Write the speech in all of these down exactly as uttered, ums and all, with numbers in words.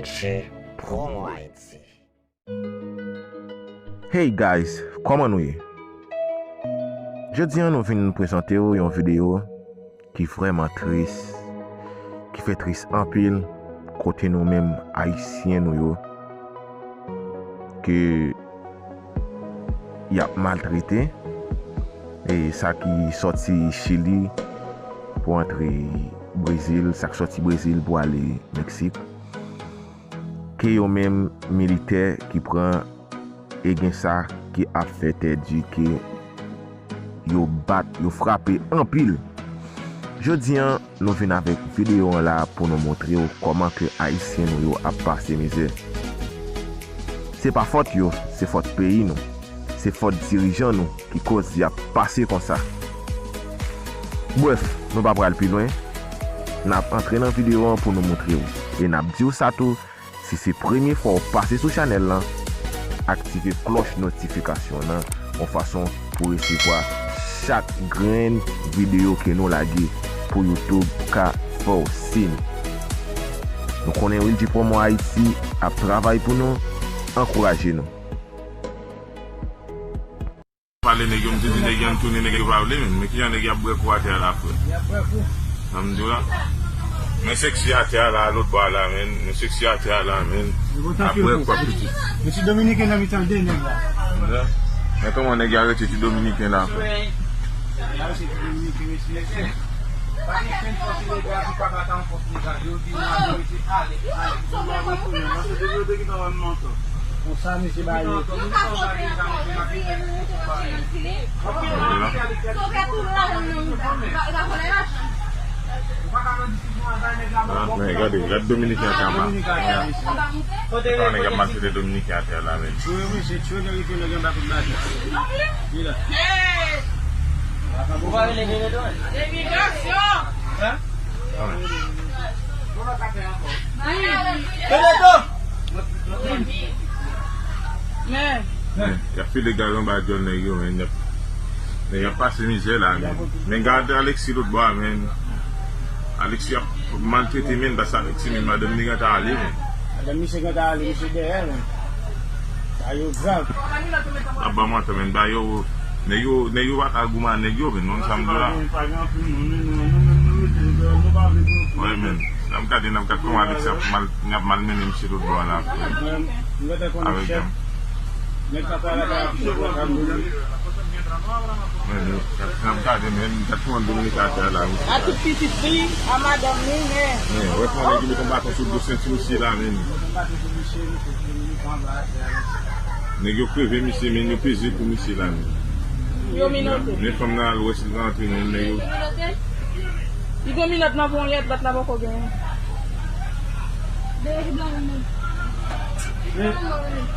J Promo Haïti. Hey guys, kòman nou ye? Jodi an nou vin prezante w yon videyo ki vrèman tris, ki fè tris anpil, kote nou menm Ayisyen nou yo, ke y ap maltrete, e sa ki sòti Chili pou antre Brezil, sa k sòti Brezil pou ale Meksik, ke yo menm militè ki pran e gen sa ki ap fè tèt di ke yo bat, yo frape anpil. Jodi an, nou vin avèk videyo an la pou nou montre w kòman ke Ayisyen nou yo ap pase mizè. Se pa fòt yo, se fòt peyi nou. Se fòt dirijan nou ki koz y ap pase konsa. Brèf, nou pa pral pi lwen. N ap antre nan videyo an pou nou montre w. E n ap di w sa tou, si se premye fwa w pase sou chanèl lan, aktive klòch notifikasyon nan yon fason pou resevwa chak grenn videyo ke nou lage pou YouTube ka fè w siy. Nou konnen Wilgy Promo Haïti ap travay pou nou, ankouraje nou. Pale nèg yo, m te di nèg yo ann tounen, nèg yo pa vle menm. Men kijan nèg y ap bwè kou atè a la, frè? Y ap bwè kou. Sa m di w la. Men seksi atè a la, lòt bò a la, men. Men seksi atè a la, men. Ap bwè kou, pitit. Men ti dominiken nan mitan de nèg la. Men kòman nèg yo arete ti dominiken la, frè? Yo arete ti dominiken, mesye. Konsa, mesye, ba yo. Ah, men gade, gade Dominiken an kaba. Nèg ap maltrete Dominiken atè la, men. Imigrasyon! Hein? Men, y ap file gaz anba dyòl nèg yo, men. Y ap, men y ap pase mizè la, men. Men gade Alexis lòt bò a, men. Alexis ap maltrete, men, paske Alexis, men, madanm li gentan ale, men. Madanm misye gentan ale, misye dèyè, men. Sa yo grav. Ap ban manti, men, ba yo, nèg yo, nèg yo pa ka goumen ak nèg yo, men, non, sa m di la. Wi, men. N ap gade, n ap gade kòman Alexis ap mal, n ap malmennen misye lòt bò a la. Avèk dam. Men, men, n ap gade, men, gade kòman Dominiken atè a la, wi. A tout pitit li, a madanm li, men. Men, wè kòman nèg yo met yon baton sou do senti misye la, men. Nèg yo kreve misye, men yo peze kou misye la, men. Yo minote. Men fanm nan al wè si l ka antre, men nèg yo. Li gen minòt nan ponyèt, lòt la poko genyen. Dèyè ki blan moun nan. Men,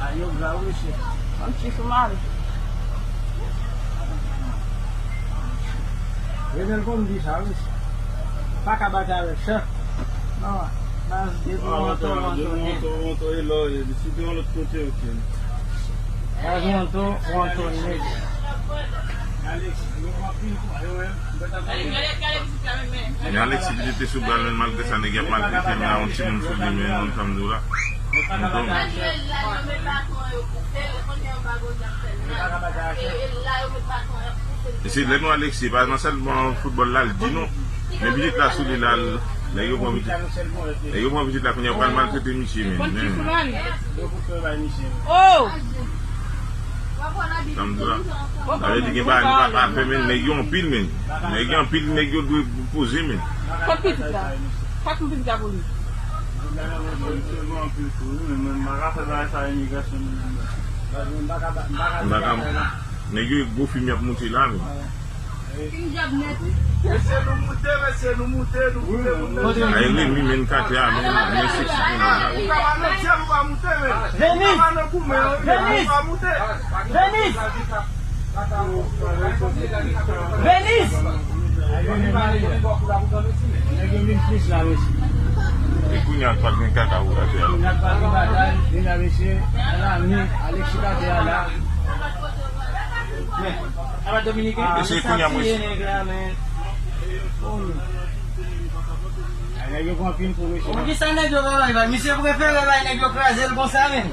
a yo grav, mesye. Yon ti sou mari. Renel konn di sa, mesye. Pa ka batay avèk sa. Non, baz, depi w anto, w anto nèt. Baz, w anto, w anto nèt. Men Alexis pitit te sou bral, men malgre sa, nèg y ap maltrete l, men yon timoun sou li, men yon fanm di w la. E se lè nou Alexis, pa nan sèlman foutbòl la, l di nou. Men pitit la sou li la, nèg yo pran pitit. Nèg yo pran pitit la, kounye a yo pral maltrete misye, men. Oh! Sa m di la. Sa vle di gen bagay nou pa ka fè, men nèg yo anpil, men. Nèg yo anpil, nèg yo dwe poze, men. Kot pitit la? Kot pitit la pou li? M pa ka. Nèg yo gwo fim y ap moute la, men. Mesye, nou moute, mesye, nou moute, nou moute, nou moute. Ay, Remy, men katè a, men, men seksi kounye a la. Ou ka pa nan dyèl, ou pa moute, men. Ou ka pa nan goumen, ou pa moute. Venise! Venise! E kounye a, pa t gen kaka pou katè a. Kounye a, pa t gen batay, men la, mesye, la, men, Alexis katè a la. Men, apa Dominiken? Mesye, kounye a, mwen. Nèg yo pran pil pou mesye. Poukisa nèg yo pa bay bal? Misye prefere bay nèg yo kraze l konsa menm.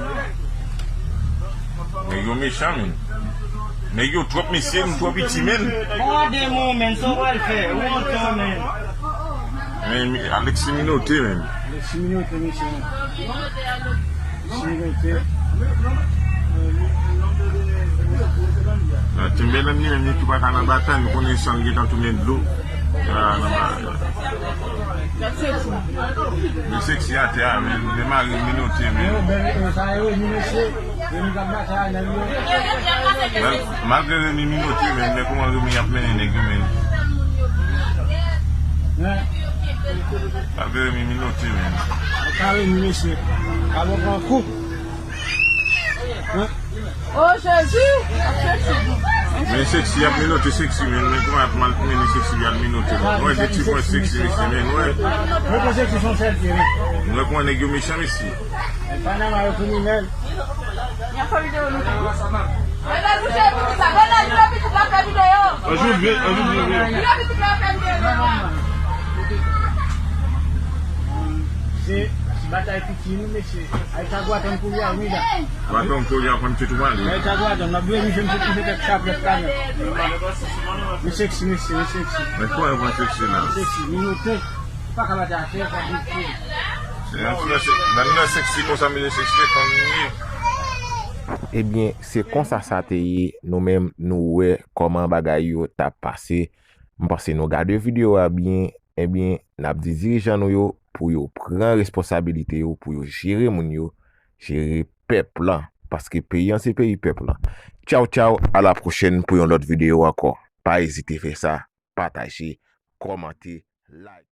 Nèg yo mechan, menm. Nèg yo twòp mesye, nou twò piti, menm. Bon, a de mo, menm, sa w pral fè? Ou wont, menm. Men, mi- Alexis minote, menm. Alexis minote, mesye, menm. Alexis minote. Nan Timberland, li menm, li tou pa ka nan batay, nou konnen san l gentan tounen dlo. Ah, nan ba- Li seksi atè a, men, men mari minote, men. Yo, bèl, yo, sa yo, ni mesye, yo, ni kap batay, nèg yo. Mal- Malgre Remy minote, men, men kòman Remy ap mennen nèg yo, men. Hein? Malgre Remy minote, men. Sa Remy, mesye. Alò, pran kou. Hein? Oh, Jezi! Men seksi, y ap minote seksi, men, men kòman y ap mal mennen seksi, y ap minote. Mwen, de ti pwen seksi, mesye, men, wè. Mwen panse ki son sèl pye, wi. Mwen, kòman nèg yo mechan, mesye. Panama yo kriminèl. Y ap fè videyo, nou. Mwen al bouche pitit la, mwen al bouche pitit la, fè videyo. Anjou vle, anjou vle, vle. Bouche pitit la, fè videyo. Se batay piti, wi, mesye. Ay, ta gwa tann pou y a, wi, la. Baton pou y a konn tout ou pale. Mwen ta dwa tann, m ap dwe misye, misye, misye tèt chaplèt kanè. Misye seksi, misye, misye seksi. Men kwa yo pran seksi la? Seksi, minote. Pa ka mete atè, pa di. Se yon ti nan se- nan nan seksi konsa, misye seksi, e tann li ye. Ebyen, se konsa sa te ye, nou menm, nou wè kòman bagay yo t ap pase. M panse nou gade videyo a byen, ebyen, n ap di dirijan nou yo pou yo pran responsabilite yo, pou yo jere moun yo, jere pèp lan, paske peyi an se peyi pèp lan. Tchaw, tchaw, a la pwochèn pou yon lòt videyo ankò. Pa ezite fè sa, pataje, kòmante, like.